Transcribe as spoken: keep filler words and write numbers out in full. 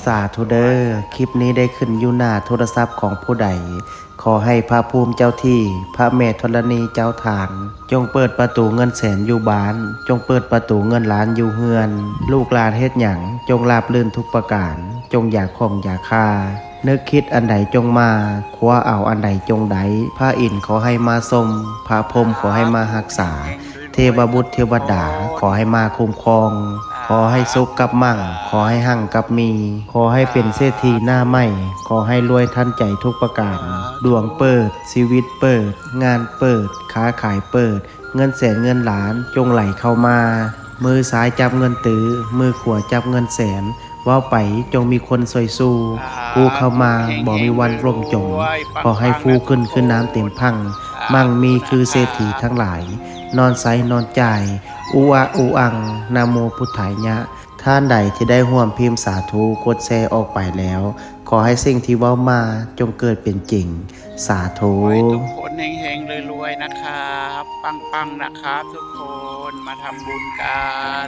สาธุเด้อ คลิปนี้ได้ขึ้นอยู่หน้าโทรศัพท์ของผู้ใด ขอให้พระภูมิเจ้าที่ พระแม่ธรณีเจ้าทาน จงเปิดประตูเงินแสนอยู่บ้าน จงเปิดประตูเงินล้านอยู่เฮือน ลูกหลานเฮ็ดหยัง จงราบรื่นทุกประการ จงอย่าข้องอย่าคา นึกคิดอันใดจงมา คว้าเอาอันใดจงได้ พระอินทร์ขอให้มาทรง พระพรหมขอให้มารักษา เทวบุตรเทวดาขอให้มาคุ้มครอง ขอให้สุขกับมั่ง ขอให้หั่งกับมี ขอให้เป็นเศรษฐีหน้าใหม่ ขอให้รวยทันใจทุกประการ ดวงเปิด ชีวิตเปิด งานเปิด ค้าขายเปิด เงินแสนเงินล้านจงไหลเข้ามา มือซ้ายจับเงินตื้อ มือขวาจับเงินแสน เว้าไปจงมีคนซอยสู้ กู้เข้ามาบ่มีวันล่มจม ขอให้ฟูขึ้นคือน้ำเต็มพัง มั่งมีคือเศรษฐีทั้งหลาย นอนใสนอนจ่าย อุอะอุอัง นะโมพุทธายะ ท่านใดที่ได้ร่วมพิมพ์สาธุ กดแชร์ออกไปแล้ว ขอให้สิ่งที่เว้ามาจงเกิดเป็นจริง สาธุ ขอให้ทุกคนเฮงๆรวยๆนะครับ ปังๆนะครับทุกคน มาทำบุญกัน